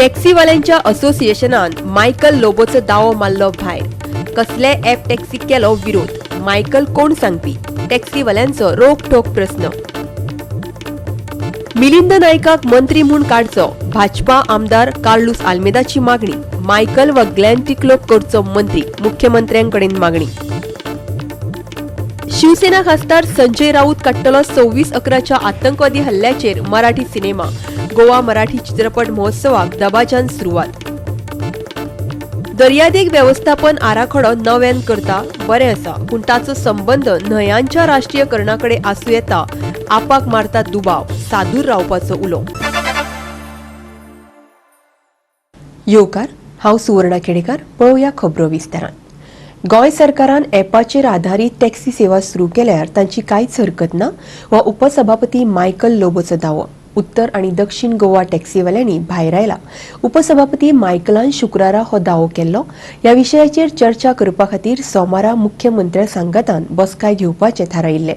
टॅक्सीवाल्यांच्या असोसिएशनान Michael लोबोचो दावो मारलो भायर. कसले ॲप टॅक्सी केलो विरोध, मायकल कोण सांगपी, टॅक्सीवाल्यांचो रोखठोक प्रस्न. मिलिंद नायकाक मंत्री म्हूण काडचो, भाजपा आमदार कार्लूस आल्मेदाची मागणी. मायकल वा ग्लॅन टिकलो करचो मंत्री, मुख्यमंत्र्यांकडेन मागणी. शिवसेना खासदार संजय राऊत काडटलो 26/11च्या आतंकवादी हल्ल्याचेर मराठी सिनेमा. गोवा मराठी चित्रपट महोत्सवाक दबाज्यान सुरवात. दर्यादेग वेवस्थापन आराखडो नव्यान करता बरें आसा, पूण ताचो संबंद न्हंयांच्या राष्ट्रीयकरणा कडेन आसूं येता, आपाक मारता दुबाव, सादूर रावपाचो उलो. येवकार, हांव सुवर्णा खेडेकर. पळोवया खबरो विस्तारान. गोंय सरकारान ॲपाचेर आधारीत टॅक्सी सेवा सुरू केल्यार तांची कांयच हरकत ना हो उपसभापती मायकल लोबोचो दावो. उत्तर आनी दक्षिण गोवा टॅक्सीवाल्यांनी भायरायला. उपसभापती मायकलान शुक्रारा हो दावो केल्लो. ह्या विशयाचेर चर्चा करपा खातीर सोमारा मुख्यमंत्र्या सांगातान बसकाय घेवपाचें थारायिल्लें.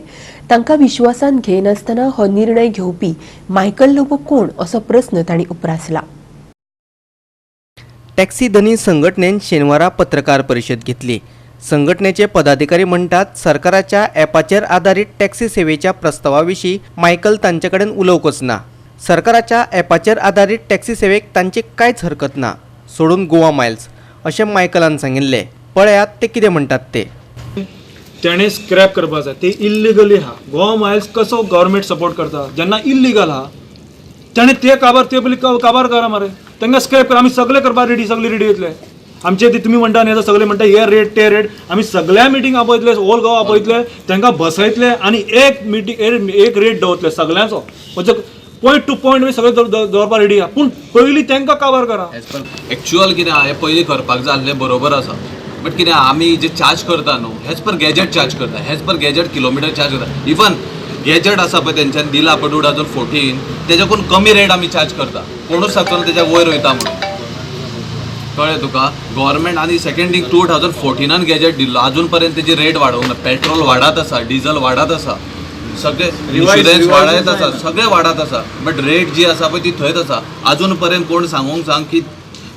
तांकां विश्वासान घेयनासतना हो निर्णय घेवपी मायकल लोबो कोण असो प्रस्न तांणी उप्रासला. टॅक्सी धनी संघटनेन शेनवारा पत्रकार परिशद घेतली. संघटनेचे पदाधिकारी म्हणटात, सरकाराच्या ॲपाचेर आदारीत टॅक्सी सेवेच्या प्रस्तावा विशीं मायकल तांचे कडेन उलोवंकच ना. सरकाराच्या ॲपाचेर आदारीत टॅक्सी सेवेक तांची कांयच हरकत ना, सोडून गोवा मायल्स, अशें मायकलान सांगिल्लें. पळयात ते कितें म्हणटात ते. तेणें स्क्रॅप करपा जाय, ते इल्लिगली आहा. गोवा मायल्स कसो गव्हर्मेंट सपोर्ट करता जेन्ना इल्लिगल आहा? तेणें ते काबार, ते पयलीं काबार करा मरे, तांकां स्क्रॅप करा. आमी सगळे करपाक रेडी, सगळे रेडी येतले आमचे. ते तुमी म्हणटा न्ही, आतां सगळे म्हणटा हे रेट ते रेट. आमी सगळ्या मिटींग आपयतले, ऑल गोवा आपयतले, तांकां बसयतले आनी एक मिटींग एक रेट दवरतले सगळ्यांचो, म्हणजे पॉयंट टू पॉयंट सगळे दवरपाक रेडी आहा, पूण पयलीं तांकां काबार करा. एज पर एक्चुअल कितें आहा, हें पयलीं करपाक जाय आसलें, बरोबर आसा. बट कितें आहा, आमी जे चार्ज करता न्हू, हेच पर गॅजेट चार्ज करता, हेच पर गॅजेट किलोमिटर चार्ज करता. इवन गॅजेट आसा पळय तेंच्यांनी दिला पळय 2014, तेज्याकून कमी रेट आमी चार्ज करता. कोणूच सांगचो ना तेज्या वयर वयता म्हणून, कळ्ळें तुका? गव्हर्मेंट आनी सेकंड थिंग, 2014 गॅजेट दिल्लो, अजून पर्यंत तेजी रेट वाडोवंक ना. पेट्रोल वाडत आसा, डिझल वाडत आसा, सगळे इन्शुरन्स वाडत आसा, सगळे वाडत आसा, बट रेट जी आसा पळय ती थंयच आसा. अजून पर्यंत कोण सांगूंक सांग की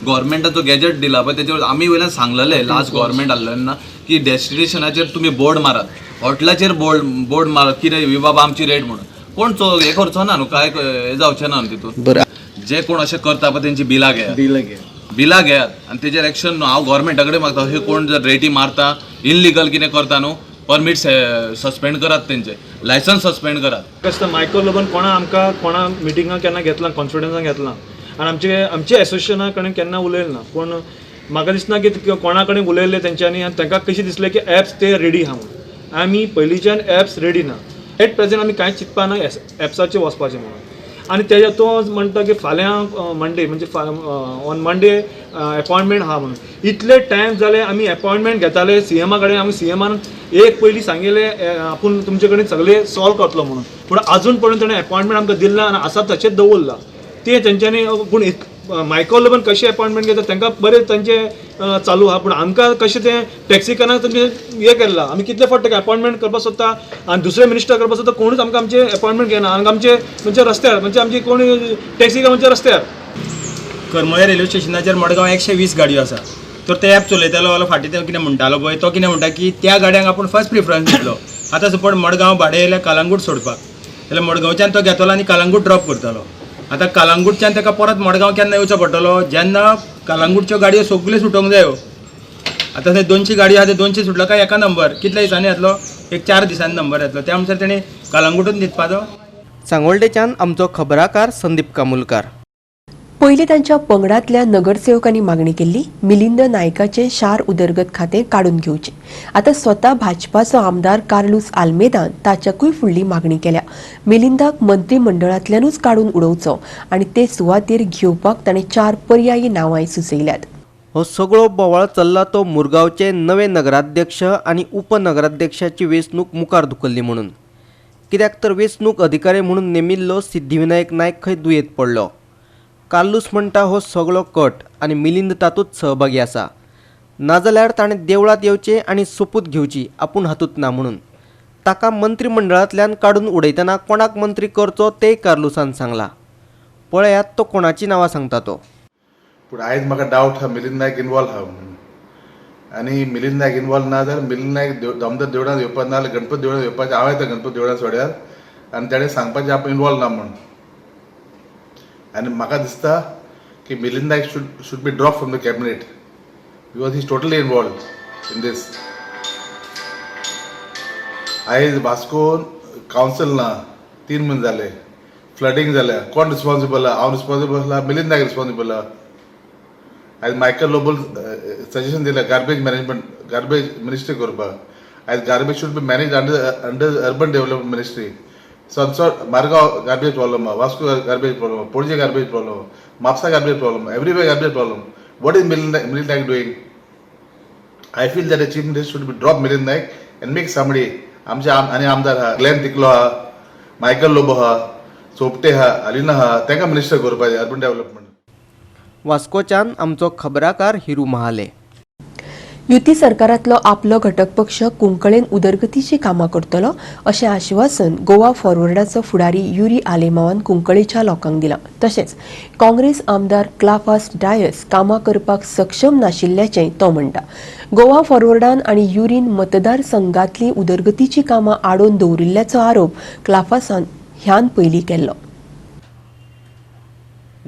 गव्हर्मेंटाचो गॅजेट दिला पळय तेजेर आमी वयल्यान सांगलेले लास्ट गव्हर्मेंट आहले तेन्ना की डेस्टिनेशनाचेर तुमी बोर्ड मारात, हॉटेलाचेर बोर्ड मारात कितें ही बाबा आमची रेट म्हणून. कोण हें करचो ना न्हू, काय हें जावचें ना न्हू तितून. जे कोण अशें करता पळय तेंची बिलां घेयात, बिलां घेयात आनी तेजेर एक्शन न्हू. हांव गव्हर्मेंटा कडेन मागता, हे कोण जर रेटी मारता, इनलिगल कितें करता न्हू, परमीट सस्पेंड करात, तेंचे लायसन्स सस्पेंड करात. कशें मायकल लोबोन कोणा आमकां कोणा मिटिंगाक केन्ना घेतला, कॉन्फिडन्सान घेतला आनी आमचे एसोसिएशना कडेन केन्ना उलयलें ना. पूण म्हाका दिसना की कोणा कडेन उलयल्ले तेंच्यांनी आनी तांकां कशें दिसलें की एप्स ते रेडी आहा म्हणून. आमी पयलींच्यान एप्स रेडी ना. एट प्रेजेंट आमी कांयच चिंतपा ना एप्साचेर वचपाचें म्हणून. आनी तेज्या तो म्हणटा की फाल्यां मंडे, म्हणजे ऑन मंडे एपॉयंटमेंट आहा म्हणून. इतले टायम जाले आमी एपॉयंटमेंट घेताले सीएमा कडेन. आमी सीएमान एक पयलीं सांगिल्लें आपूण तुमचे कडेन सगळें सॉल्व करतलो म्हणून, पूण अजून पर्यंत ताणें एपॉयंटमेंट आमकां दिल्ला आनी आसा तशेंच दवरलां ते तेंच्यांनी. पूण मायकल लोबोन कशें एपॉयंटमेंट घेता, तांकां बरें तांचें चालू आहा, पूण आमकां कशें तें टॅक्सीकारांक तेंचें हें केल्लां. आमी कितले फावट ताका एपॉयंटमेंट करपाक सोदता आनी दुसरे मिनिस्टर करपाक सोदता, कोणूच आमकां आमचें एपॉयंटमेंट घेना. आनी आमचे म्हणजे रस्त्यार, म्हणजे आमची कोण टॅक्सीकार म्हणजे रस्त्यार. करमळे रेल्वे स्टेशनाचेर मडगांव 120 गाडयो आसा. तर ते ॲप चलयतालो जाल्यार फाटीं तो कितें म्हणटालो पळय, तो कितें म्हणटा की त्या गाडयांक आपूण फर्स्ट प्रिफरन्स दितलो. आतां सपोज मडगांव भाडें येयलें कलंगूट सोडपाक जाल्यार मडगांवच्यान तो घेतलो आनी कलंगूट ड्रॉप करतलो. आतां कलंगूटच्यान ताका परत मडगांव केन्ना येवचो पडटलो? जेन्ना कलंगूटच्यो गाडयो सगल्यो सुटोवंक जायो. आतां थंय 200 गाडयो आहा, ते 200 सुटलो काय एका नंबर कितल्या दिसांनी येतलो? एक 4 दिसांनी नंबर येतलो. त्या म्हणसर तेणी कलंगूटूच न्हिदपाचो. सांगोल्डेच्यान आमचो खबराकार संदीप कामुलकार. पयलीं तांच्या पंगडांतल्या नगरसेवकांनी मागणी केल्ली, मिलिंद नायकाचें शार उदरगत खातें काडून घेवचें. आतां स्वता भाजपाचो आमदार कार्लूस आल्मेदान ताच्याकूय फुडली मागणी केल्या. मिलिंदाक मंत्रीमंडळांतल्यानूच काडून उडोवचो आनी ते सुवातेर घेवपाक ताणें 4 पर्यायी नांवांय सुचयल्यात. हो सगळो बोवाळ चल्ला तो मुरगांवचे नवे नगराध्यक्ष आनी उपनगराध्यक्षाची वेंचणूक मुखार धुकल्ली म्हणून. कित्याक तर वेंचणूक अधिकारी म्हणून नेमिल्लो सिद्धिविनायक नायक खंय दुयेंत पडलो. कार्लूस म्हणटा हो सगळो कट आनी मिलिंद तातूंत सहभागी आसा, नाजाल्यार ताणें देवळांत येवचें आनी सोपूत घेवची आपूण हातूंत ना म्हणून. ताका मंत्रीमंडळांतल्यान काडून उडयतना कोणाक मंत्री करचो तेय कार्लुसान सांगलां. पळयात तो कोणाची नांवां सांगता तो. पूण आयज म्हाका डावट आहा मिलिंद नायक इनवॉल्व आहा म्हणून. आनी मिलिंद नायक इनवॉल्व ना जाल्यार मिलिंद नायक दामोदर देवळान येवपा ना जाल्यार गणपती देवळान येवपाचें. हांव येता गणपती देवळान सोड्यार आनी ताणें सांगपाचें आपूण इनवॉल्व ना म्हणून. आनी म्हाका दिसता की Milind Naik should be drop from the cabinet because he is totally involved in this. आयज वास्कोन कावन्सील ना, 3 म्हयने जाले. फ्लडींग जाल्या, कोण रिस्पॉन्सिबल आहा? हांव रिस्पॉन्सिबल आहा? मिलिंद नायक रिस्पॉन्सिबल आहा? आयज मायकल लोबोन सजेशन दिलें गार्बेज मॅनेजमेंट, गार्बेज मिनिस्ट्री करपाक. आयज garbage should be manage under urban development ministry. Sansad, Margao garbage problem आहा, वास्को गार्बेज प्रॉब्लम आहा, पणजे गार्बेज प्रॉब्लम आहा, Mapusa garbage problem, everywhere garbage problem. What is Milind Naik doing? I feel that the chief minister should be drop Milind Naik and make somebody. आमचे आनी आमदार आहा, Glenn तिकलो आहा, Michael Lobo आहा, सोपटे आहा, अलिना आहा, तांकां मिनिस्टर करपाचें अर्बन डेव्हलपमेंट. वास्कोच्यान आमचो खबराकार हिरू महाले. युती सरकारांतलो आपलो घटक पक्ष कुंकळेन उदरगतीची कामां करतलो अशें आश्वासन गोवा फॉरवर्डाचो फुडारी युरी आलेमावान कुंकळेच्या लोकांक दिलां. तशेंच काँग्रेस आमदार क्लाफास डायस कामां करपाक सक्षम नाशिल्ल्याचें तो म्हणटा. गोवा फॉरवर्डान आनी युरीन मतदारसंघातली उदरगतीची कामां आडोवन दवरिल्ल्याचो आरोप क्लाफासान ह्यान पयलीं केल्लो.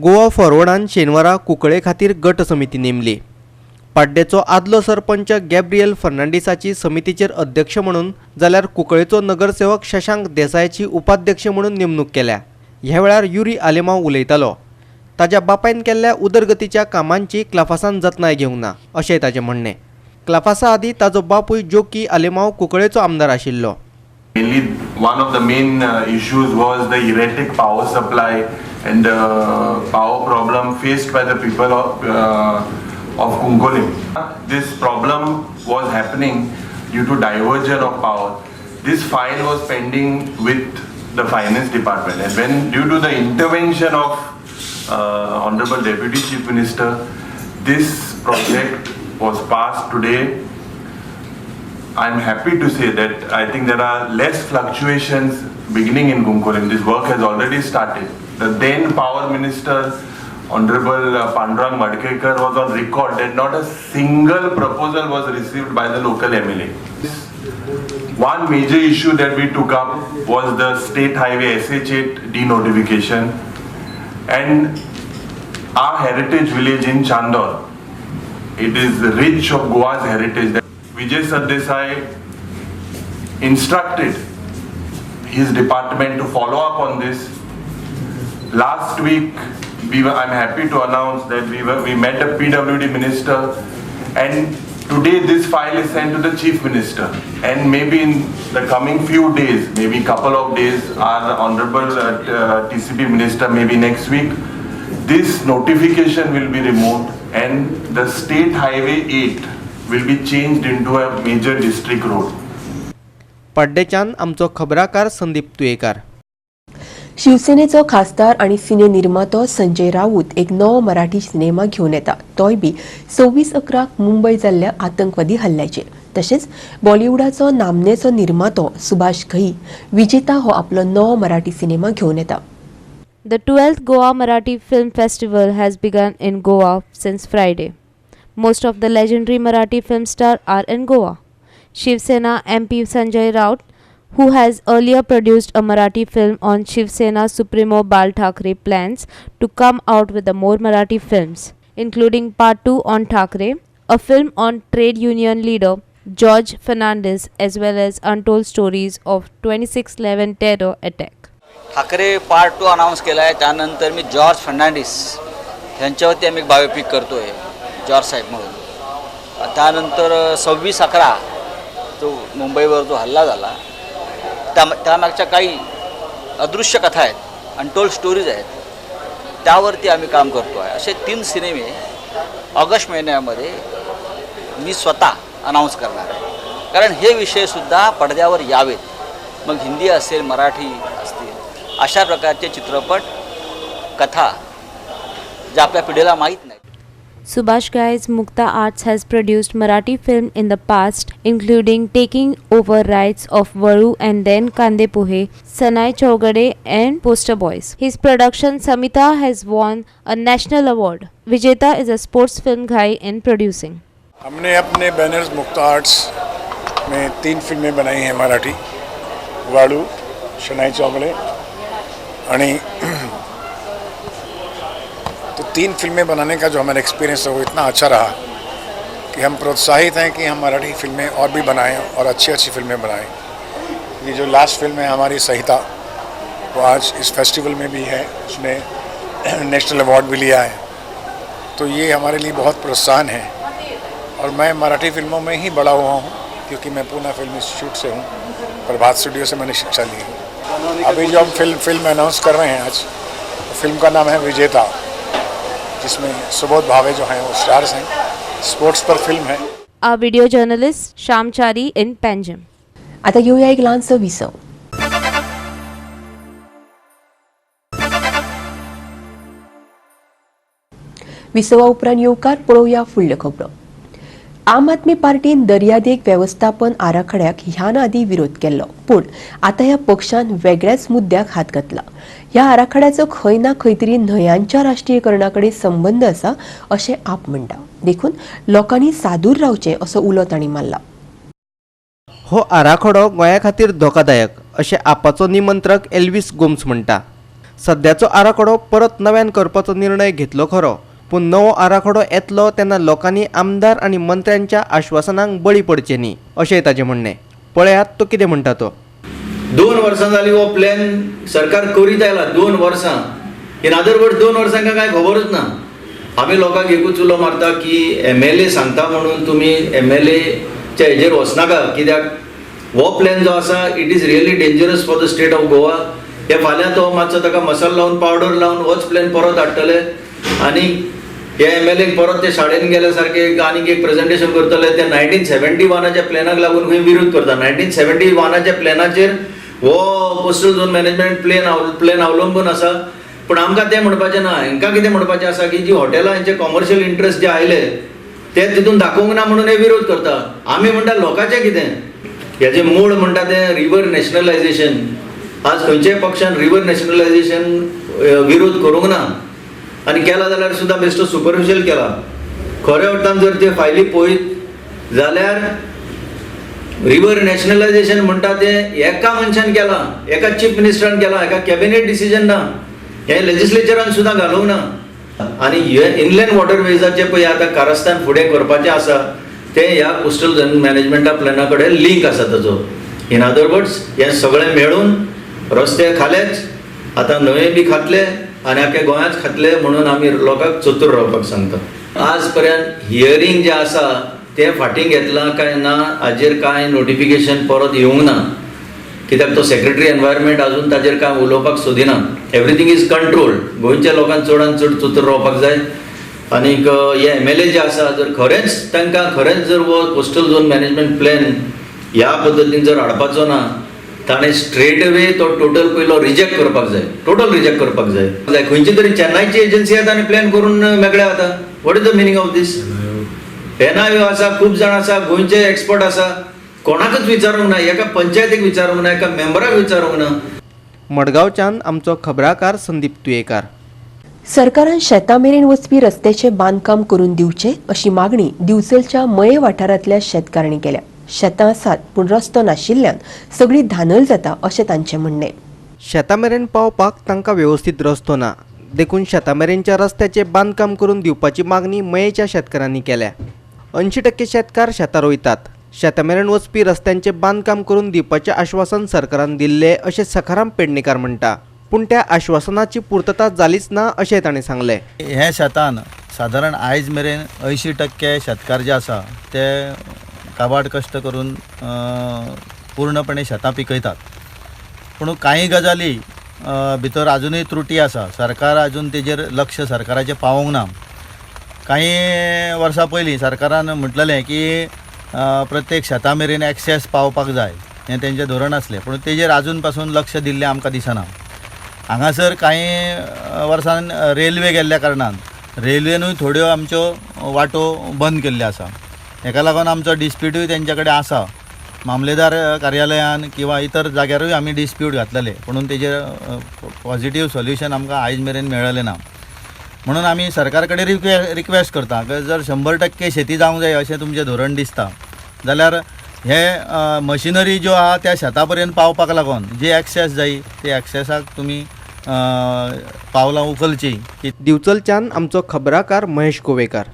गोवा फॉरवर्डान शेनवारा कुंकळे खातीर गट समिती नेमली. पाड्डेचो आदलो सरपंच गॅब्रियल फर्नांडीसाची समितीचेर अध्यक्ष म्हणून, जाल्यार कुंकळेचो नगरसेवक शशांक देसायाची उपाध्यक्ष म्हणून नेमणूक केल्या. ह्या वेळार युरी आलेमाव उलयतालो. ताज्या बापायन केल्ल्या उदरगतीच्या कामांची क्लाफासान जतनाय घेवंक ना अशें ताजें म्हणणें. क्लाफासा आदीं ताजो बापूय जोकी आलेमाव कुंकळेचो आमदार आशिल्लो. Mainly, one of the main issues was the erratic power supply and the power problem faced by the people of Cuncolim. This problem was happening due to diversion of power. This file was pending with the finance department, and when due to the intervention of Honorable Deputy Chief Minister, this project was passed today. I'm happy to say that I think there are less fluctuations beginning in Cuncolim. This work has already started. The then power minister, Honorable Pandurang Madkekar, was on record that not a single proposal was received by the local MLA. One major issue that we took up was the state highway SH8 denotification and our heritage village in Chandor. It is rich of Goa's heritage. Vijay Sardesai instructed his department to follow up on this. Last week, I'm happy to announce that we met the PWD minister, and today this file is sent to the chief minister. And maybe in the coming few days, maybe couple of days, our honorable TCP minister, maybe next week, this notification will be removed and the state highway 8 will be changed into a major district road. पाड्डेच्यान आमचो खबराकार संदीप तुयेकार. शिवसेनेचो खासदार आणि cine निर्मातो Sanjay Raut एक नवो Marathi cinema घेवन येता, तोय बी 26/11क मुंबय जाल्ल्या आतंकवादी हल्ल्याचेर. तशेंच बॉलिवूडाचो नामनेचो निर्मातो सुभाष घई विजेता हो आपलो नवो मराठी सिनेमा घेवन येता. The 12th Goa Marathi Film Festival has begun in Goa since Friday. Most of the legendary Marathi film stars are in Goa. Shiv Sena MP Sanjay Raut, who has earlier produced a Marathi film on Shiv Sena Supremo Bal Thackeray, plans to come out with the more Marathi films, including Part 2 on Thackeray, a film on trade union leader George Fernandez, as well as untold stories of 26/11 terror attack. Thackeray part 2 announce केला आहे. त्यानंतर मी George Fernandes यांच्यावरती आम्ही एक biopic करतो आहे, George साहेब म्हणून. त्यानंतर 26/11 जो मुंबईवर जो हल्ला झाला, त्यामागच्या काही अदृश्य कथा आहेत, अनटोल्ड स्टोरीज आहेत, त्यावरती आम्ही काम करतो आहे. असे तीन सिनेमे ऑगस्ट महिन्यामध्ये मी स्वतः अनाऊन्स करणार आहे, कारण हे विषयसुद्धा पडद्यावर यावेत. मग हिंदी असेल, मराठी असतील, अशा प्रकारचे चित्रपट, कथा ज्या आपल्या पिढीला माहीत नाही. Subhash Ghai's Mukta Arts has produced Marathi film in the past, including taking over rights of Valu and then Kande Pohe, Sanai Chowgule and Poster Boys. His production Samita has won a national award. Vijeta is a sports film Ghai in producing. हमने अपने banners मुक्ता arts में 3 फिल्में बनाई हैं मराठी, वाळू, शनाई चौगले आणि तो 3 फिल्में बनाने का जो हमारा एक्सपीरियंस है वो इतना अच्छा रहा कि हम प्रोत्साहित हैं कि हम मराठी फिल्में और भी बनाएं और अच्छी अच्छी फिल्में बनाएं। ये जो लास्ट फिल्म है हमारी संहिता, वो आज इस फेस्टिवल में भी है, उसने नेशनल अवार्ड भी लिया है। तो ये हमारे लिए बहुत प्रोत्साहन है और मैं मराठी फिल्मों में ही बड़ा हुआ हूँ क्योंकि मैं पूना फिल्म इंस्टीट्यूट से हूँ, प्रभात स्टूडियो से मैंने शिक्षा ली है। अभी जो हम फिल्म अनाउंस कर रहे हैं आज, फिल्म का नाम है विजेता, जिसमें सुबोध भावे जो हैं वो स्टार्स हैं, स्पोर्ट्स पर फिल्म है। Our video journalist Shamchari in Panjim. आता घेऊया एक ल्हानसो विसव। विसवा उपरांत येवकार पळोवया फुडल्यो खबरो। आम आदमी पार्टीन दर्यादेग वेवस्थापन आराखड्याक ह्यान आदी विरोध केल्लो, पूण आतां ह्या पक्षान वेगळ्याच मुद्द्याक हात घातला। ह्या आराखड्याचो खंय ना खंय तरी न्हंयांच्या राष्ट्रीयकरणा कडेन संबंद आसा अशें आप म्हणटा, देखून लोकांनी सादूर रावचें असो उलो तांणी मारला। हो आराखडो गोंया खातीर धोकादायक अशें आपाचो निमंत्रक एल्विस गोम्स म्हणटा। सद्याचो आराखडो परत नव्यान करपाचो निर्णय घेतलो खरो, पूण नवो आराखडो येतलो तेन्ना लोकांनी आमदार आनी मंत्र्यांच्या आश्वासनांक बळी पडचें न्ही अशें ताचें म्हणणें। पळयात तो कितें म्हणटा तो। 2 वर्सां जाली हो प्लॅन सरकार करीत आयला, 2 वर्सां, इन अदर वर्ड 2 वर्सां काय खबरूच ना। आमी लोकांक एकूच उलो मारता की एमएलए सांगता म्हणून तुमी एमएलएच्या हेजेर वचनाका, कित्याक हो प्लॅन जो आसा it is really dangerous for the state of Goa. हे फाल्यां तो मातसो ताका मसालो लावन पावडर लावन होच प्लॅन परत हाडटले आनी हे एमएलए परत ते शाळेन गेल्या सारखे आनीक एक प्रेजेंटेशन करतले। ते 1971 प्लॅनाक लागून खंय विरोध करता। 1971 प्लॅनाचेर हो कोस्टल झोन मॅनेजमेंट प्लॅन अवलंबून आसा। पूण आमकां तें म्हणपाचें ना, हांकां कितें म्हणपाचें आसा की जी हॉटेलां हेंचे कॉमर्शियल इंट्रस्ट जे आयले ते तितून दाखोवंक ना म्हणून हे विरोध करता। आमी म्हणटा लोकांचें कितें, हेजें मूळ म्हणटा तें रिवर नॅशनलायझेशन। आज खंयच्याय पक्षान रिवर नॅशनलायझेशन विरोध करूंक ना आनी केला जाल्यार सुद्दां बेश्टो सुपरफिशियल केला। खऱ्या अर्थान जर ते फायली पळयत जाल्यार रिवर नॅशनलायझेशन म्हणटा तें एका मनशान केलां, एका चीफ मिनिस्टरान केलां, एका कॅबिनेट डिसिजन ना, हें लेजिस्लेचरान सुद्दां घालूंक ना। आनी हे इनलँड वॉटरवेजाचें पळय आतां कारस्थान फुडें करपाचें आसा तें ह्या कोस्टल झोन मॅनेजमेंटा प्लॅना कडेन लिंक आसा ताचो। इन अदर वर्ड्स हें सगळें मेळून रस्ते खालेच, आतां न्हंये बी खातले आनी आख्या गोंयांत खातले म्हणून आमी लोकांक चतूर रावपाक सांगता। आज पर्यंत हियरींग जें आसा तें फाटीं घेतलां काय ना हाजेर कांय नोटिफिकेशन परत येवंक ना, कित्याक तो सेक्रेटरी एनवायरमेंट अजून ताजेर कांय उलोवपाक सोदिना। Everything is controlled. गोंयच्या लोकांक चडान चड चतूर रावपाक जाय आनीक हे एमएलए जे आसा जर खरेंच तांकां खरेंच जर हो कोस्टल झोन मॅनेजमेंट प्लॅन ह्या पद्दतीन जर हाडपाचो ना ताणें स्ट्रेट अवे तो टोटल पयलो रिजेक्ट करपाक जाय, टोटल रिजेक्ट करपाक जाय। खंयची तरी चेन्नयची एजन्सी येता आनी प्लॅन करून मेकळे जाता। What is the meaning of this? NIO आसा, खूब जाण आसा, गोंयचे एक्सपर्ट आसा, कोणाकच विचारूंक ना, एका पंचायतीक विचारूंक ना, एका मेंबराक विचारूंक ना। मडगांवच्यान आमचो खबराकार संदीप तुयेकार। सरकारान शेता मेरेन वचपी रस्त्याचें बांदकाम करून दिवचें अशी मागणी दिवचलच्या मये वाठारांतल्या शेतकारांनी केल्या। शेतां आसात पूण रस्तो नाशिल्ल्यान सगळी धानल जाता अशें तांचें म्हणणें। शेता मेरेन पावपाक तांकां वेवस्थीत रस्तो ना, देखून शेता मेरेनच्या रस्त्याचें बांदकाम करून दिवपाची मागणी मयेच्या शेतकारांनी केल्या। 80% शेतकार शेतां रोयतात। शेता मेरेन वचपी रस्त्यांचें बांदकाम करून दिवपाचें आश्वासन सरकारान दिल्लें अशें सखाराम पेडणेकार म्हणटा, पूण त्या आश्वासनाची पूर्तता जालीच ना अशें ताणें सांगलें। हे शेतान सादारण आयज मेरेन 80% शेतकार जे आसा ते काबाड कश्ट करून पूर्णपणे शेतां पिकयतात, पूण कांय गजाली भितर आजुनूय त्रुटी आसा। सरकार आजून तेजेर लक्ष सरकाराचें पावोंक ना। कांय वर्सां पयलीं सरकारान म्हटलेलें की प्रत्येक शेतां मेरेन एक्सेस पावपाक जाय, हें तेंचें धोरण आसलें, पूण तेजेर आजून पासून लक्ष दिल्लें आमकां दिसना। हांगासर कांय वर्सान रेल्वे गेल्ल्या कारणान रेल्वेनूय थोड्यो आमच्यो वाटो बंद केल्ल्यो आसा. हेका लागून आमचो डिस्प्यूटूय तेंच्या कडेन आसा. मामलेदार कार्यालयान किंवा इतर जाग्यारूय आमी डिस्प्यूट घातलेले, पूण तेजेर पॉझिटीव सोल्युशन आमकां आयज मेरेन मेळलें ना. म्हणून आमी सरकार कडेन रिक्वेस्ट करता की जर 100% शेती जावंक जाय अशें तुमचें धोरण दिसता जाल्यार हे मशिनरी ज्यो आहा त्या शेता पर्यंत पावपाक लागून जी एक्सेस जाय ती एक्सेसाक तुमी पावलां उखलची. दिवचलच्यान आमचो खबराकार महेश गोवेकार.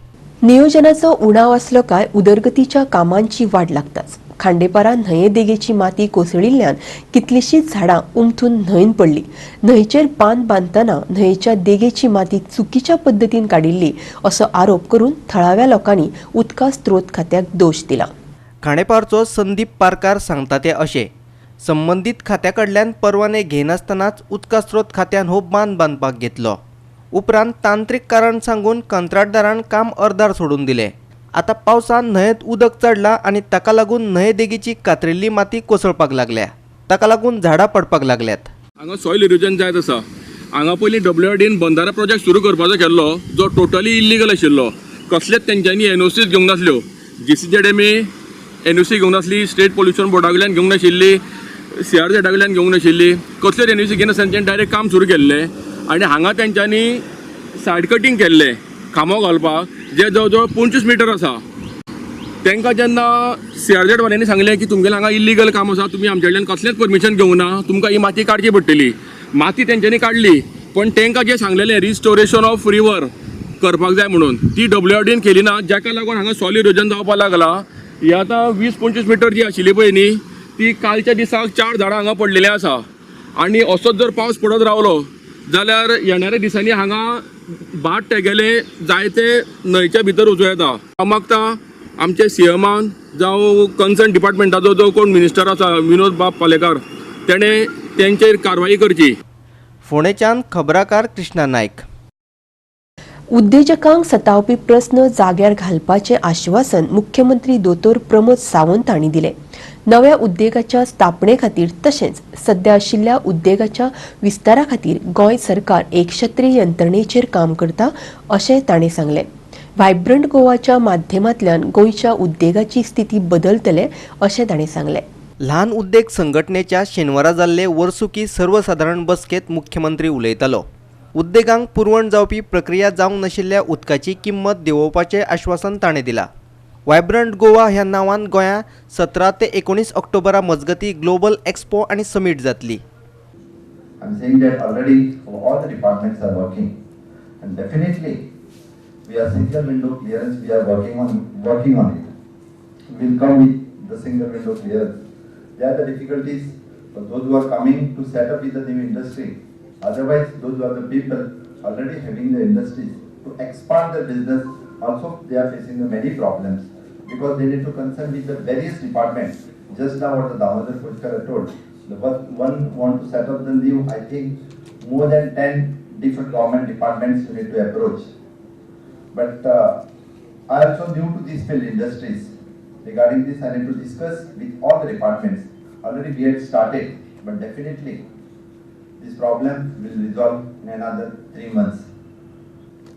नियोजनाचो उणाव आसलो काय उदरगतीच्या कामांची वाड लागताच. खांडेपारा न्हंये देगेची माती कोसळिल्ल्यान कितलीशींच झाडां उमथून न्हंयेन पडली. न्हंयेचेर बांद बांदतना न्हंयेच्या देगेची माती चुकीच्या पद्दतीन काडिल्ली असो आरोप करून थळाव्या लोकांनी उदका स्त्रोत खात्याक दोश दिला. खांडेपारचो संदीप पारकार सांगता ते अशें, संबंदीत खात्या कडल्यान परवाने घेनासतनाच उदका स्त्रोत खात्यान हो बांद बांदपाक घेतलो. उपरांत तांत्रीक कारण सांगून कंत्राटदारान काम अर्दार सोडून दिलें. आतां पावसान न्हंयेंत उदक चडलां आनी ताका लागून न्हंये देगेची कातरिल्ली माती कोसळपाक लागल्या. ताका लागून झाडां पडपाक लागल्यात. हांगा सॉयल इरोजन जायत आसा. हांगा पयलीं डब्ल्यूआरडीन बंदारा प्रोजेक्ट सुरू करपाचो केल्लो, जो टोटली इल्लीगल आशिल्लो. कसलेच तेंच्यांनी एनओसीज घेवंक नासल्यो. जीसीजेडएमए एनओसी घेवंक नासली, स्टेट पोल्युशन बोर्डा कडल्यान घेवंक नाशिल्ली, सीआरझेडा कडल्यान घेवंक नाशिल्ली, कसलेच एनओसी घेनासतना तेंच्यांनी डायरेक्ट काम सुरू केल्लें. आनी हांगा तेंच्यांनी सायड कटींग केल्लें खांबो घालपाक, जे जवळ जवळ 25 मिटर आसा. तांकां जेन्ना सीआरझेड वाल्यांनी सांगलें की तुमगेलें हांगा इल्लीगल काम आसा, तुमी आमचे कडल्यान कसलेंच परमिशन घेवंक ना, तुमकां ही माती काडची पडटली. माती तेंच्यांनी काडली, पण तांकां जें सांगलेलें रिस्टोरेशन ऑफ रिवर करपाक जाय म्हणून, ती डब्ल्यूआरडीन केली ना, जाका लागून हांगा सॉयल इरोजन जावपाक लागला. ही आतां 20-25 मिटर जी आशिल्ली पळय न्ही, ती कालच्या दिसाक 4 झाडां हांगा पडलेलीं आसा. आनी असोच जर पावस पडत रावलो जाल्यार येणाऱ्या दिसांनी हांगा भाट तेगेले जायते न्हंयच्या भितर वचूं येता. हांव मागता आमचे सीएमान जावं कन्सर्न डिपार्टमेंटाचो जो कोण मिनिस्टर आसा विनोद बाब पालेकार, तेणें तेंचेर कारवाई करची. फोंडेच्यान खबराकार कृष्णा नायक. उद्देजकांक सतावपी प्रस्न जाग्यार घालपाचें आश्वासन मुख्यमंत्री दोतोर प्रमोद सावंत हांणी दिलें. नव्या उद्देगाच्या स्थापने खातीर तशेंच सध्या आशिल्ल्या उद्देगाच्या विस्तारा खातीर गोंय सरकार एकक्षेत्रीय यंत्रणेचेर काम करता अशें ताणें सांगलें. व्हायब्रंट गोवाच्या माध्यमांतल्यान गोंयच्या उद्देगाची स्थिती बदलतले अशें ताणें सांगलें. ल्हान उद्देग संघटनेच्या शेनवारा जाल्ले वर्सुकी सर्वसादारण बसकेंत मुख्यमंत्री उलयतालो. उद्देगांक पुरवण जावपी प्रक्रिया जावंक नाशिल्ल्या उदकाची किंमत देंवोवपाचें आश्वासन ताणें दिलां. वायब्रंट गोवा ह्या नांवान गोंयांत 17 ते 19 ऑक्टोबरा मजगती ग्लोबल एक्सपो आनी समीट जातली. I'm saying that already all the departments are working, and definitely we are single window clearance, we are working on it. We will come with the single window clearance. There are the difficulties for those who are coming to set up with the new industry. Otherwise, those who are the people already having the industries to expand their business, also they are facing the many problems because they need to concern with the various departments. Just now what the Damodar Kochkar told, the one want to set up the new, I think more than 10 different government departments you need to approach. But I also new to this field industries. Regarding this, I need to discuss with all the departments. Already we had started, but definitely this problem will resolve in another 3 months.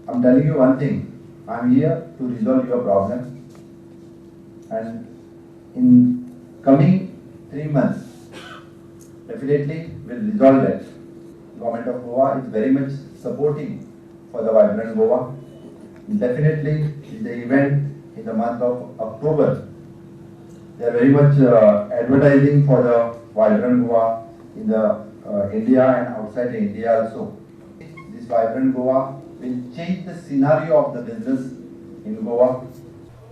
I'm telling you one thing, I'm here to resolve your problem, and in coming 3 months, definitely will resolve that. Government of Goa is very much supporting for the Vibrant Goa. Definitely in the event in the month of October, they are very much advertising for the Vibrant Goa in the India and outside India also. This Vibrant Goa will change the scenario of the business in Goa.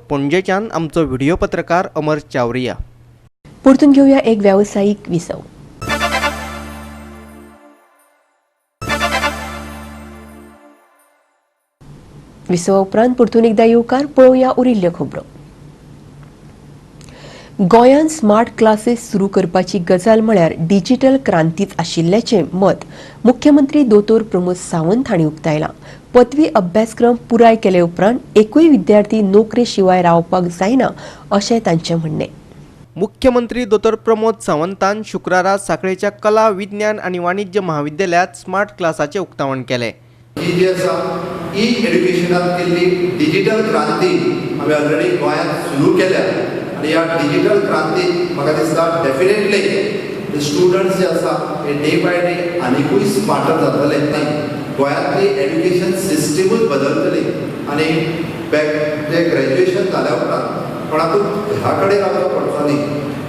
पणजेच्यान आमचो video पत्रकार अमर चावरिया. परतून घेऊया एक व्यावसायिक विसव. विसवा उपरांत परतून एकदा येवकार. पळोवया उरिल्ल्यो खबरो. गोंयांत स्मार्ट क्लासेस सुरू करपाची गजाल म्हळ्यार डिजिटल क्रांतीच आशिल्ल्याचें मत मुख्यमंत्री दोतोर प्रमोद सावंत हांणी उक्तायलां. पदवी अभ्यासक्रम पुराय केले उपरांत एकूय विद्यार्थी नोकरे शिवाय रावपाक जायना अशें तांचें म्हणणें. मुख्यमंत्री दोतोर प्रमोद सावंतान शुक्रारा सांखळेच्या कला विज्ञान आनी वाणिज्य महाविद्यालयांत स्मार्ट क्लासाचें उक्तावण केलें. ही जी आसा ई एड्युकेशनात केल्ली डिजिटल क्रांती आमी ऑलरेडी गोंयांत सुरू केल्या आनी ह्या डिजिटल क्रांतीत म्हाका दिसता डेफिनेटली स्टुडंट्स जे आसा हे डे बाय डे आनिकूय स्मार्टर जातले. गोंयांतली एड्युकेशन सिस्टमूच बदलतली आनी बॅक जे ग्रॅज्युएशन जाल्या उपरांत कोणाकूच घरा कडेन रावचो पडचो न्ही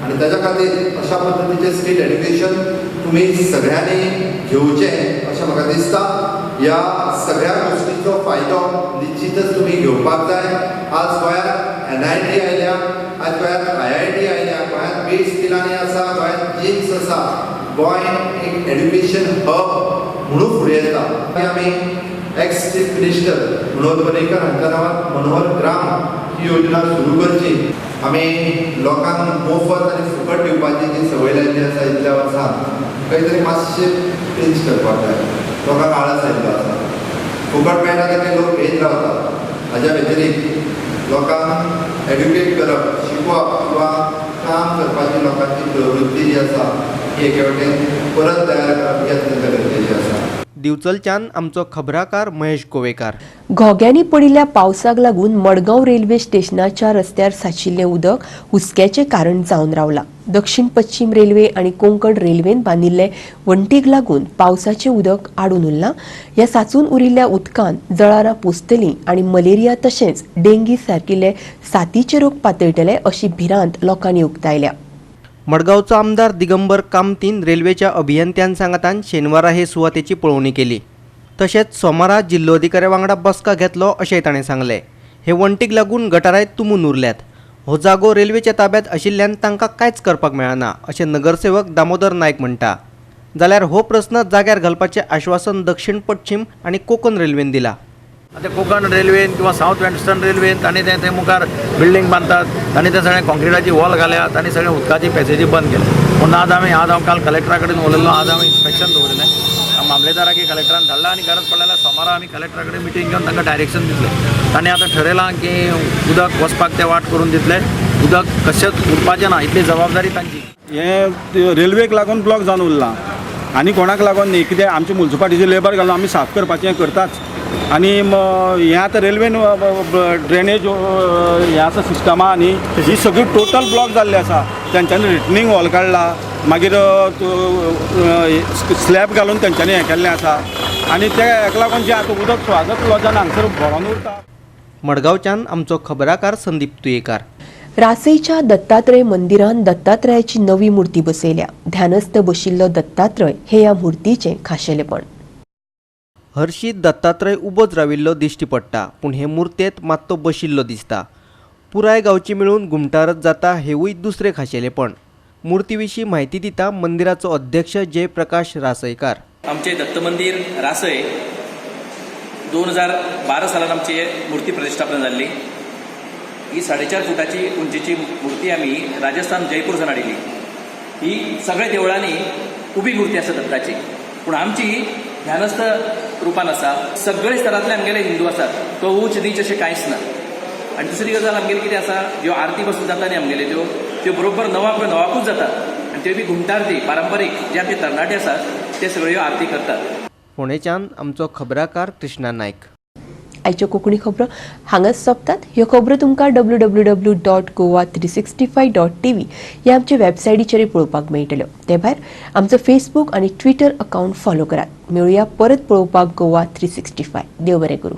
आनी ताच्या खातीर अशा पद्दतीचें स्कील एड्युकेशन तुमी सगळ्यांनी घेवचें अशें म्हाका दिसता. ह्या सगळ्या गोश्टीचो फायदो निश्चितच तुमी घेवपाक जाय. आज गोंयांत NIT आयल्या, आज गोंयांत IIT आयल्या, गोंयांत बीट्स पिलानी आसा, गोंयांत जिम्स आसा. गोंय एक एड्युकेशन हब म्हणून फुडें येता. आमी ex chief minister Manohar Parrikar हांच्या नांवान मनोहर ग्राम ही योजना सुरू करची. आमी लोकांक मोफत आनी फुकट दिवपाची जी संवय लायिल्ली आसा इतल्या वर्सां खंय तरी मातशें चेंज करपाक जाय. लोकांक आळस आयिल्लो आसा, फुकट मेळटा ते लोक घेयत रावतात. हाज्या व्यतिरिक्त लोकांक एड्युकेट करप, शिकवप किंवा काम करपाची लोकांची प्रवृत्ती जी आसा ही एके वटेन परत तयार करप ही अत्यंत गरजेची आसा. दिवचलच्यान आमचो खबराकार महेश गोवेकार. घोग्यांनी पडिल्ल्या पावसाक लागून मडगांव रेल्वे स्टेशनाच्या रस्त्यार साचिल्लें उदक हुस्क्याचें कारण जावन रावलां. दक्षिण पश्चिम रेल्वे आनी कोंकण रेल्वेन बांदिल्ले वण्टीक लागून पावसाचें उदक आडून उरलां. ह्या साचून उरिल्ल्या उदकान जळारां पोसतलीं आनी मलेरिया तशेंच डेंगी सारकिल्ले साथीचे रोग पातळटले अशी भिरांत लोकांनी उक्तायल्या. मडगांवचो आमदार दिगंबर कामतीन रेल्वेच्या अभियंत्यां सांगातान शेनवारा हे सुवातेची पळोवणी केली. तशेंच सोमारा जिल्लोधिकाऱ्या वांगडा बसका घेतलो अशेंय ताणें सांगलें. हे वण्टीक लागून गटाराय तुंबून उरल्यात. हो जागो रेल्वेच्या ताब्यांत आशिल्ल्यान तांकां कांयच करपाक मेळना अशें नगरसेवक दामोदर नायक म्हणटा. जाल्यार हो प्रस्न जाग्यार घालपाचें आश्वासन दक्षिण पश्चिम आनी कोंकण रेल्वेन दिला. आतां कोंकण रेल्वेन किंवा सावथ वेस्टर्न रेल्वेन तांणी ते थंय मुखार बिल्डींग बांदतात, तांणी ते सगळें कॉन्क्रिटाची वॉल घाल्या, तांणी सगळें उदकाची पॅसेजी बंद केल्या. पूण आज हांवें आज हांव काल कलेक्टरा कडेन उलयल्लो, आज हांवें इन्स्पेक्शन दवरिल्लें, मामलेदाराक कलेक्टरान धाडला आनी गरज पडल्या जाल्यार सोमारा आमी कलेक्टरा कडेन मिटींग घेवन तांकां डायरेक्शन दितले. तांणी आतां ठरयलां की उदक वचपाक ते वाट करून दितले, उदक कशेंच उरपाचें ना इतली जबाबदारी तांची. हें रेल्वेक लागून ब्लॉक जावन उरलां आनी कोणाक लागून न्ही, कित्याक आमचे मुन्सिपालिटीचे लेबर घालून आमी साफ करपाचें करताच. आनी हें आतां रेल्वेन ड्रेनेज हें आसा सिस्टमा न्ही, ही सगळी टोटल ब्लॉक जाल्ली आसा. तेंच्यांनी रिटर्निंग वॉल काडला, मागीर स्लॅब घालून तेंच्यांनी हें केल्लें आसा आनी ते हेका लागून जें आतां उदक स्वागत लॉजान हांगसर भरोन उरता. मडगांवच्यान आमचो खबराकार संदीप तुयेकार. रासईच्या दत्तात्रय मंदिरान दत्तात्रयाची नवी मूर्ती बसयल्या. ध्यानस्थ बशिल्लो दत्तात्रय हे ह्या मूर्तीचें खाशेलेपण. हरशी दत्तात्रय उबोच राविल्लो दिश्टी पडटा, पूण हे मूर्तेंत मात तो बशिल्लो दिसता. पुराय गांवची मेळून घुमटारत जाता हेवूय दुसरें खाशेलेपण. मूर्ती विशीं म्हायती दिता मंदिराचो अध्यक्ष जयप्रकाश रासयकार. आमचे दत्त मंदिर रासय 2012 सालान आमची मूर्ती प्रतिष्ठापना जाल्ली. ही 4.5 फुटाची उंचीची मूर्ती आमी राजस्थान जयपूर सावन हाडिल्ली. ही सगळ्या देवळांनी उबी मूर्ती आसा दत्ताची, पूण आमची ध्यानस्थ रुपान आसा. सगळे स्तरांतले आमगेले हिंदू आसात, तो उंच नीच अशें कांयच ना. आनी दुसरी गजाल आमगेली कितें आसा, ज्यो आरती बसून जाता न्ही आमगेले त्यो बरोबर 9 वाजूच जातात आनी त्यो बी घुमटारती पारंपारीक जे आमचे तरणाटे आसात ते सगळ्यो आरती करतात. फोंडेच्यान आमचो खबराकार कृष्णा नायक. आयच्यो कोंकणी खबरो हांगाच सोंपतात. ह्यो खबरो तुमकां www.goa365.tv ह्या आमच्या वेबसायटीचेर पळोवपाक मेळटल्यो. ते भायर आमचो फेसबूक आनी ट्विटर अकावंट फॉलो करात. मेळुया परत पळोवपाक गोवा 365. देव बरें करूं.